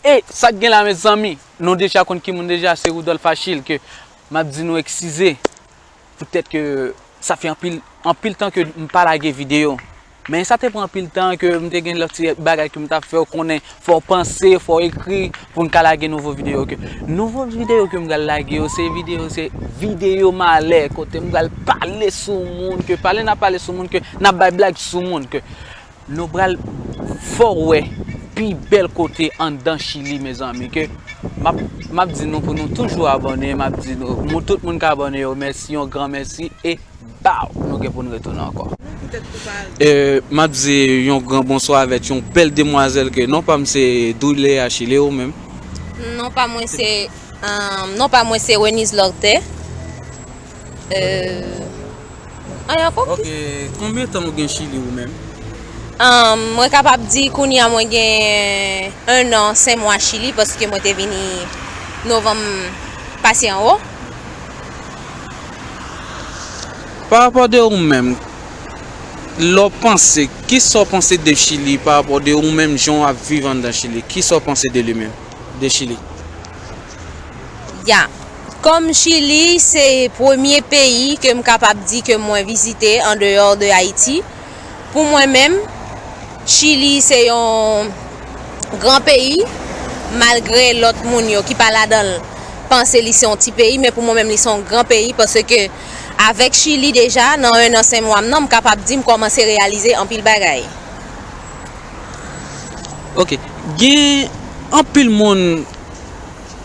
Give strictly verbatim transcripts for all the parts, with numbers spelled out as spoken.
E sa k gen la, mezanmi? Nou deja konn ki moun deja, se Rudolph Achille, ke m ap di nou eskize. Poutèt ke sa fè anpil, anpil tan ke m pa lage videyo. Men sa te pran anpil tan ke m te gen lòt ti bagay ke m t ap fè, w konnen, fò w panse, fò w ekri pou n ka lage nouvo videyo. Ke nouvo videyo ke m pral lage yo, se videyo, se videyo malè, kote m pral pale sou moun, ke pale n ap pale sou moun, ke n ap bay blag sou moun, ke nou pral fè w wè pi bèl kote anndan Chili, mezanmi, ke m ap, m ap di nou pou nou toujou abòne, m ap di nou, moun, tout moun k abòne yo, mèsi, yon gran mèsi, e baw, nou gen pou n retounen ankò. E, m ap di yon gran bonswa avèk yon bèl demwazèl ke non pa m se Doulé Achille, ou menm? Non pa mwen se, um, non pa mwen se Renise Lorte. Euh, anyen ankò? Ok, konbyen tan ou gen Chili ou menm? Um, mwen kapab di kounye a mwen gen un an, cinq mwa Chili, paske mwen te vini novanm pase anwo. Pa rapò de ou menm, lè w panse, kisa w panse de Chili pa rapò de ou menm, jan w ap viv anndan Chili? Kisa w panse de li menm, de Chili? Ya. Kòm Chili se premye peyi ke m kapab di ke mwen vizite andeyò de Ayiti, pou mwen menm, Chili se yon gran peyi, malgre lòt moun yo ki pa ladan l panse li se yon ti peyi, men pou mwen menm, li se yon gran peyi, paske avèk Chili deja, nan un an, cinq mwa m nan, m kapab di m kòmanse reyalize anpil bagay. Ok. Gen anpil moun,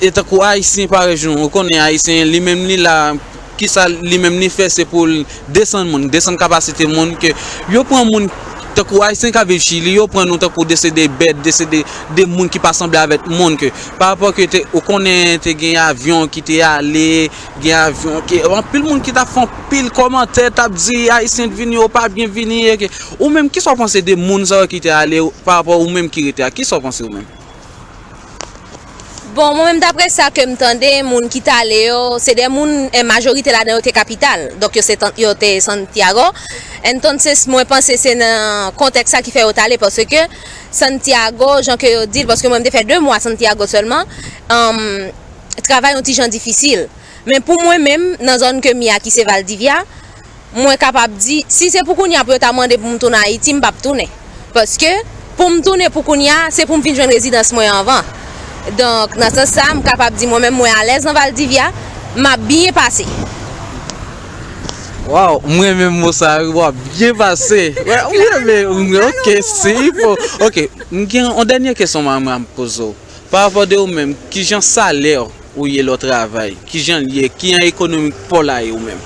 e tankou Ayisyen parèy nou, ou konnen Ayisyen, li menm li la, kisa li menm li fè, se pou l desann moun, desann kapasite moun, ke yo pran moun, tankou Ayisyen k ap viv Chili, yo pran nou tankou de se de bèt, de se de, de moun ki pa sanble avèk moun, ke pa rapò ke te, ou konnen te gen avyon ki te ale, gen avyon ke, anpil moun ki t ap fè anpil kòmantè, t ap di Ayisyen vini, yo pa byen vini, e ke, ou menm, kisa w panse de moun sa yo ki te ale, pa rapò ou menm ki rete a, kisa w panse ou menm? Bon, mwen menm, daprè sa ke m tande, moun ki t ale yo, se de moun, en majorite ladan yo te kapital. Donk, yo se tan-, yo te Santiago. Entonces, mwen panse se nan kontèks sa ki fè yo t ale, paske Santiago, jan ke yo di l, paske mwen, m te fè de mwa Santiago sèlman, um, travay yon ti jan difisil. Men pou mwen menm, nan zòn ke m ye a, ki se Valdivia, mwen kapab di, si se pou kounye a pou yo ta mande pou m tounen Ayiti, m p ap tounen. Paske, pou m tounen pou kounye a, se pou m fin jwenn rezidans mwen anvan. Donk, nan sans sa, m kapab di mwen menm mwen alèz nan Valdivia, m ap byen pase. Waw, m renmen mo sa wi, w ap byen pase. Wè, m renmen, m, ok, si, fo. Ok, m gen yon dènye kesyon mwen, mwen ap poze w. Pa rapò de ou menm, kijan salè ou ye lè w travay? Kijan l ye? Kijan ekonomik pa w la ye ou menm?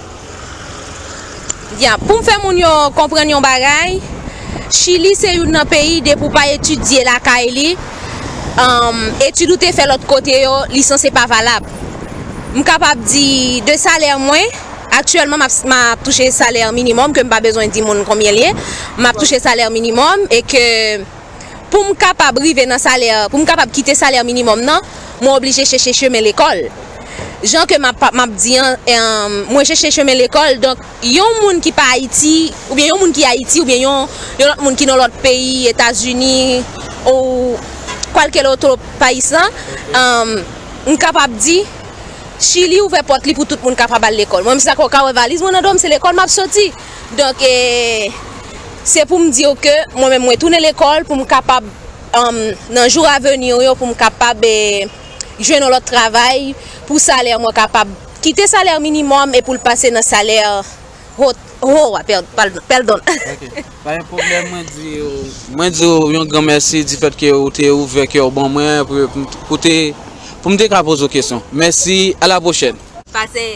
Ya, pou m fè moun yo konprann yon bagay, Chili se youn nan peyi depi w pa etidye lakay li, um, etid ou te fè lòt kote yo, li sanse pa valab. M kapab di de salè mwen, aktyèlman m ap, m ap touche salè minimòm, ke m pa bezwen di moun konbyen l ye, m ap touche salè minimòm e ke pou m kapab rive nan salè, pou m kapab kite salè minimòm nan, mwen oblije chèche chemen lekòl. Jan ke m ap, m ap di an, em, mwen chèche chemen lekòl, donk, yon moun ki pa Ayiti, oubyen yon moun ki Ayiti, oubyen yon, yon lòt moun ki nan lòt peyi, Etazini, ou kwalke lòt payis lan, em, m kapab di, Chili ouvè pòt li pou tout moun kapab al lekòl. Mwen menm, sa ke w ka wè valiz mwen nan do m, se lekòl m ap soti. Donk, e, se pou m di w ke mwen menm, mwen tounen lekòl pou m kapab, um, nan jou avenir yo, pou m kapab, e, jwenn yon lòt travay, pou salè mwen kapab kite salè minimòm e pou l pase nan salè ho, ho a, pè, pal, pèldon. Ok. Pa gen pwoblèm, mwen di w, mwen di w yon gran mèsi difèt ke ou te ouvè kè w ban mwen pou, pou te, pou m te ka poze w kesyon. Mèsi, a la pwochèn. Pase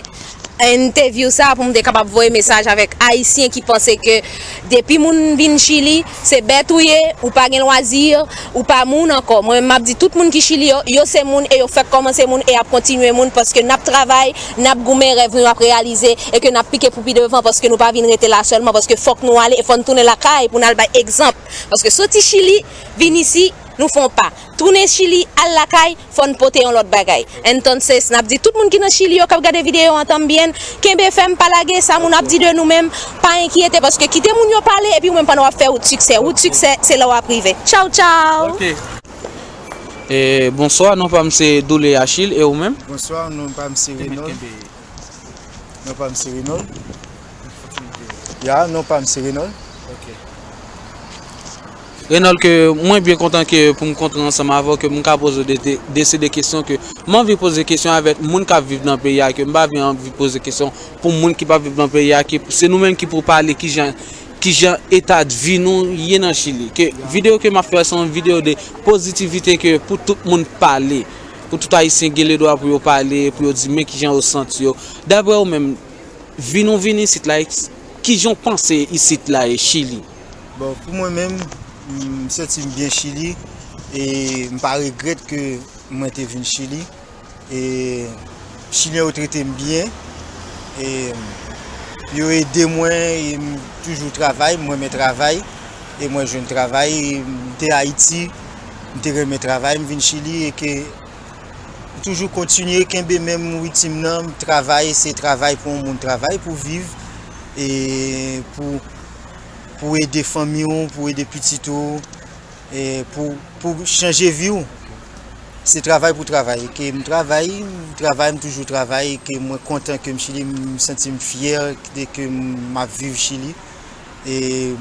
entèvyou sa pou m te kapab voye mesaj avèk Ayisyen ki panse ke depi moun vin Chili, se bèt ou ye, ou pa gen lwazi, ou pa moun ankò. Mwen, m ap di tout moun ki Chili yo, yo se moun e yo fèk kòmanse moun e y ap kontinye moun paske n ap travay, n ap goumen, rèv nou ap reyalize e ke n ap pike pou pi devan paske nou pa vin rete la sèlman, paske fòk nou ale e fò n tounen lakay pou n al bay egzanp. Paske soti Chili, vin isi, nou fè yon pa. Tounen Chili, al lakay, fò n pote yon lòt bagay. Entonces, n ap di tout moun ki nan Chili yo k ap gade videyo an también, kenbe fèm, pa lage, sa moun ap di de nou menm, pa enkyete, paske kite moun yo pale, epi ou menm pandan w ap fè wout siksè. Wout siksè, se la w ap rive. Tchaw, tchaw! Ok. E, bonswa, non pa m se Doulé Achille, e ou menm? Bonswa, non pa m se Renold. Non pa m se Renold. Ya, non pa m se Renold. Ok. Renold, ke mwen byen kontan ke pou m kontre ansanm avè w, ke m ka poze w de, de, de se de kesyon ke m anvi poze kesyon avèk moun k ap viv nan peyi a, ke m pa vin anvi poze kesyon pou moun ki p ap viv nan peyi a, ke se nou menm ki pou pale kijan, kijan eta de vi nou ye nan Chili. Ke videyo ke m ap fè a se yon videyo de pozitivite ke pou tout moun pale, pou tout Ayisyen gen ledwa pou yo pale, pou yo di men kijan yo santi yo. Daprè ou menm, vi nou vin isit la, kijan w panse isit la e Chili? Bon, pou mwen menm, m santi m byen Chili e m pa regrèt ke mwen te vin Chili. E Chilyen yo trete m byen. E yo ede mwen, e m toujou travay, m renmen travay. E mwen jwenn travay, e m te Ayiti, m te renmen travay, m vin Chili e ke m toujou kontinye kenbe menm ritim nan, m travay, se travay pou yon moun travay, pou viv, e pou, pou ede fanmi w, pou ede pitit ou, e pou, pou chanje vi w. Se travay pou travay. Ke m travay, m travay, m toujou travay, ke mwen kontan ke m Chili, m santi m fyè de ke m ap viv Chili. E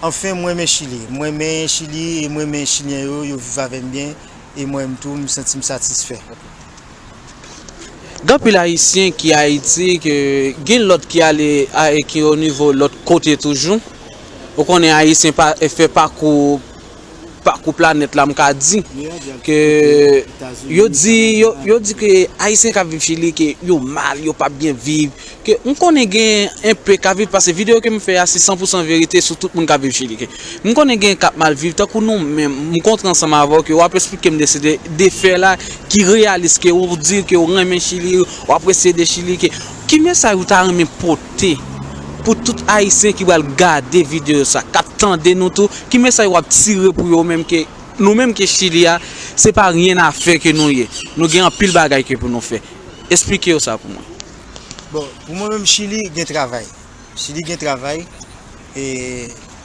anfen, m renmen Chili. M renmen Chili e m renmen Chilyen yo, yo viv avè m byen. E mwen menm tou, m santi m satisfè. Gen anpil Ayisyen ki Ayiti, ke gen lòt ki ale, a, e ki o nivo lòt kote toujou. Ou konnen Ayisyen pa, fè pakou, pakou planèt la, m ka di. Ke yo di, yo, yo di ke Ayisyen k ap viv Chili, ke yo mal, yo p ap byen viv. Ke m konnen gen enpe k ap viv, paske videyo ke m fè a se san pou san verite sou tout moun k ap viv Chili. Ke m konnen gen k ap mal viv, tankou nou menm, m kontre ansanm avè w, ke w ap esplike m de se de, de fè la, ki reyalis, ke ou di ke ou renmen Chili, ou apresye de Chili, ke, ki mesaj ou ta renmen pote pou tout Ayisyen ki pral gade videyo sa, k ap tande nou tou, ki mesaj w ap tire pou yo menm, ke nou menm ke Chili a, se pa ryen a fè ke nou ye. Nou gen anpil bagay ke pou nou fè. Esplike yo sa pou mwen. Bon, pou mwen menm, Chili gen travay. Chili gen travay. E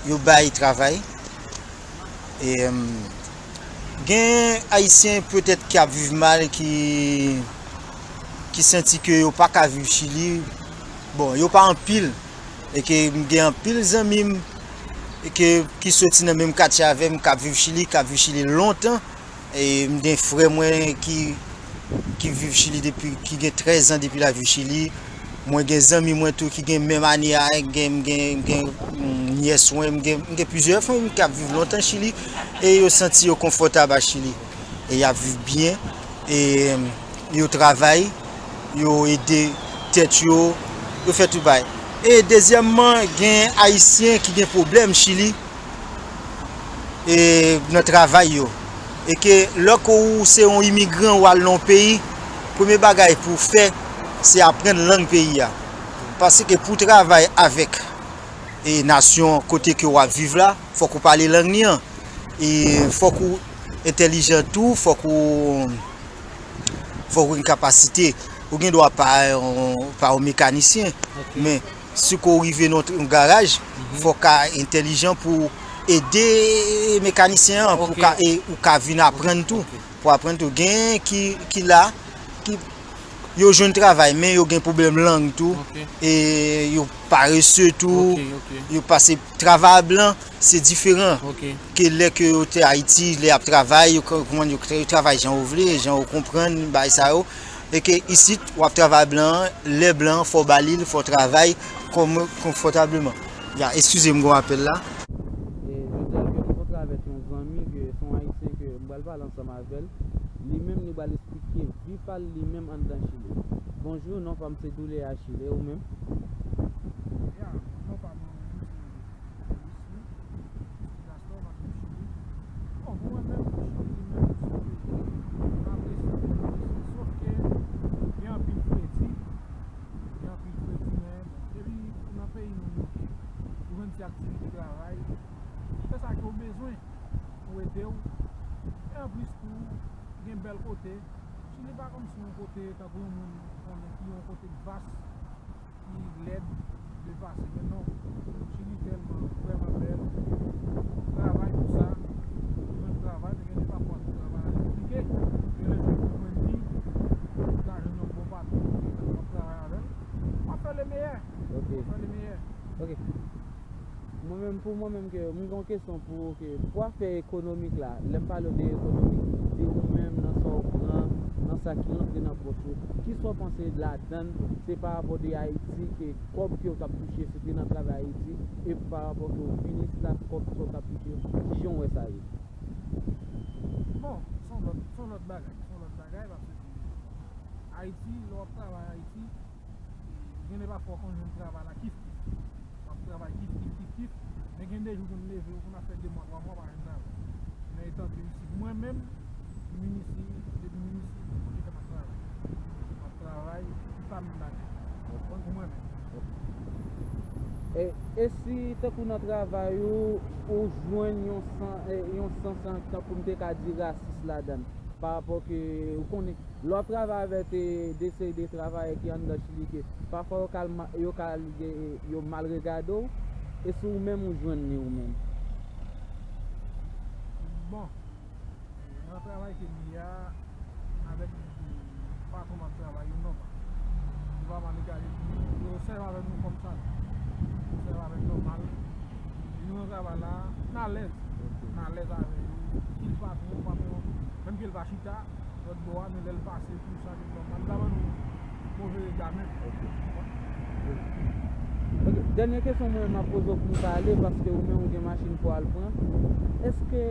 yo bay travay. E, em, gen Ayisyen petèt ki ap viv mal, ki, ki santi ke yo pa ka viv Chili. Bon, yo pa anpil. E ke m gen anpil zanmi m, e ke, ki soti nan menm katye avè m, k ap viv Chili, k ap viv Chili lontan. E m gen frè mwen ki, ki viv Chili depi, ki gen trèz an depi l ap viv Chili. Mwen gen zanmi mwen tou ki gen menm ane a, gen, m gen, m gen, mm, nyès mwen, m gen, m gen plizyè fanmi k ap viv lontan Chili. E yo santi yo konfòtab a Chili. E y ap viv byen. E, em, yo travay, yo ede tèt yo, yo fè tout bagay. E dezyèmman, gen Ayisyen ki gen pwoblèm Chili e nan travay yo. E ke lè ke ou se yon imigran, ou al nan yon peyi, premye bagay pou w fè, se aprann lang peyi a. Paske pou w travay avèk, e, nasyon kote ke w ap viv la, fòk ou pale lang li an. E fòk ou entèlijan tou, fòk ou, fòk ou gen kapasite. Ou gen dwa pa yon, pa yon mekanisyen, men si ke w rive nan yon garaj, fòk ou ka entèlijan pou w ede mekanisyen an, pou w ka, e, ou ka vin aprann tou. Pou aprann tou. Gen ki, ki la, ki, yo jwenn travay, men yo gen pwoblèm lang tou. E yo parese tou. Yo pase travay a blan, se diferan. Ke lè ke yo te Ayiti, lè y ap travay, yo konprann, yo tra-, yo travay jan yo vle, jan yo konprann, bagay sa yo. E ke isit, w ap travay blan an, lè blan an, fò w ba li l, fò w travay kòm, konfòtableman. Ya, eskize m, gon apèl la. E jodi a ke m kontre avèk yon zanmi ke se yon Ayisyen ke m pral pale ansanm avè l. Li menm li pral esplike vi pa l li menm anndan Chili. Bonjou, non pa m se Doulé Achille, e ou menm? Ya, non pa m, mwen menm se Wisly, Wisly Castor, m ap viv Chili. Bon, pou mwen menm, Chili li menm se yon peyi m apresye anpil, sòf ke gen anpil fredi, gen anpil fredi, men bon, depi ou nan peyi nou, li oke. Ou jwenn ti aktivite travay, fè sa ke w bezwen pou ede w. E anplis tou, gen bèl kote. Chili pa kòmsi yon kote tankou yon moun konnen ki yon kote k vas, ki lèd, depase. Men non, Chili tèlman vrèman bèl. Travay pou sa, ou jwenn travay, men gen de pafwa Pou mwen menm, ke m gen yon kesyon pou ou, ke pou afè ekonomik la, lè m pale w de ekonomik, de ou menm, nan sa w pran, nan sa ki rantre nan pòch ou, kisa w panse ladan l, se pa rapò de Ayiti, ke kòb ke w t ap touche, se te nan travay Ayiti, e pa rapò ke w vin isit la, kòb sa w t ap touche, kijan w wè sa ye? Bon, se yon lòt, se yon lòt bagay, se yon lòt bagay, paske Ayiti, lè w ap travay Ayiti, e, gen de pafwa w konn jwenn travay la kif kif. W ap travay kif kif kif kif, men gen de jou w konn leve, w konn ap fè de mwa, twa mwa w pa jwenn travay. Men etanke isit, mwen menm, m vin isit, depi m vin isit, m konn fè m ap travay. M ap travay, m pa menm ladan. Mwen pou mwen menm. E, e si, tankou nan travay ou, ou jwenn yon sans, e, yon sans, tankou m te ka di rasis ladan l, pa rapò ke, ou konnen, lè w ap travay avèk, e, de seri de travayè ki anndan Chili, ke pafwa yo ka al ma-, yo ka al, e, yo mal regade w, e si ou menm ou jwenn li ou menm? Bon, nan travay ke m ye a, avèk patwon m ap travay yo, nòmal. Yo pa mal regade nou, yo sèvi avèk nou kòm sa. Yo sèvi avèk nòmal. E nou nan travay la, n alèz. N alèz avè yo. Kit patwon, patwon, menm ke l pa chita lòt bò a, men lè l pase, tou sa, li nòmal. Li pa ban nou move rega menm. Ok. Dènye kesyon mwen m ap poze w pou m ka ale, paske ou menm ou gen machin pou w al pran. Èske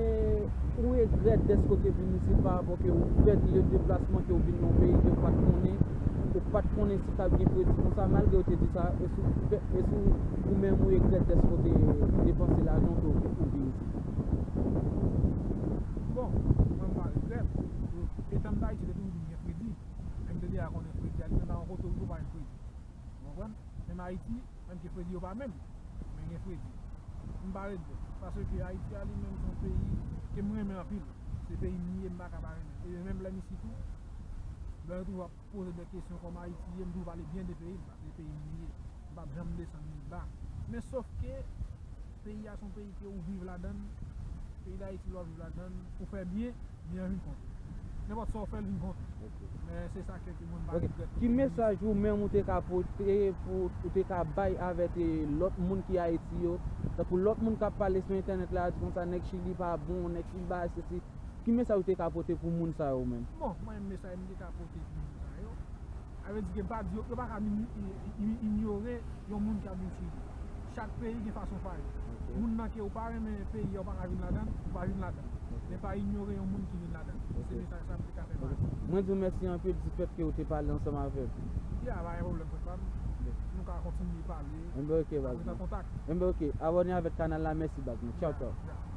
ou regrèt dèske w te vin isit pa rapò ke ou pèdi le deplasman, ke w vin nan yon peyi ke w pa t konnen, ou pa t konnen si t ap gen fredi konsa, malgre w te di sa, èske ou, èske ou menm ou regrèt dèske w te depanse lajan w ke w vin isit? Bon, mwen m pa regrèt. Etan m t Ayiti, te toujou di m gen fredi. Menm te deja konnen fredi a, li menm pa yon kote ou pa gen fredi. Ou konprann? Menm Ayiti, menm ke fredi yo pa menm, men gen fredi. M pa regrèt. Paske Ayiti a li menm se yon peyi ke m renmen anpil. Se peyi m ye, m pa ka pa renmen. E menm lè m isit tou, lè yo toujou ap poze de kesyon kòman Ayiti ye, m toujou pale byen de peyi m, paske se peyi m ye. M p ap janm desann li ba. Men sof ke peyi a se yon peyi ke ou viv ladan l, peyi Dayiti lè w ap viv ladan l, ou fè byen, byen an vin kont ou. Nenpòt sa w fè, l vin kont ou. Ok. Men se sa ke, ke mwen m pa regrèt. Ki mesaj ou menm ou te ka pote pou, ou te ka bay avèk, e, lòt moun ki Ayiti yo? Tankou lòt moun k ap pale sou entènèt la, di konsa nèg Chili pa bon, nèg Chili pa sesi. Ki mesaj ou te ka pote pou moun sa yo menm? Bon, mwen menm mesaj m te ka pote pou moun sa yo, sa vle di ke m pa di yo, yo pa ka mini-, i-, i-, inyore yon moun k ap vin Chili. Chak peyi gen fason pa yo. Ok. Moun nan ke ou pa renmen peyi a, ou pa ka vin ladan l, ou pa vin ladan l. Ok. Men pa inyore yon moun ki vin ladan l. Ok. Se mesaj sa m te ka fè pase. Mwen di w mèsi anpil difèt ke ou te pale ansanm avè m. Ya, pa gen pwoblèm, frè pa m. Ok. Nou ka kontinye pale. Enben, ok, baz mwen. Ann ret an kontak. Enben, ok. Abòne avèk kanal la. Mèsi, baz mwen. Tchaw, tchaw. Ya, ya.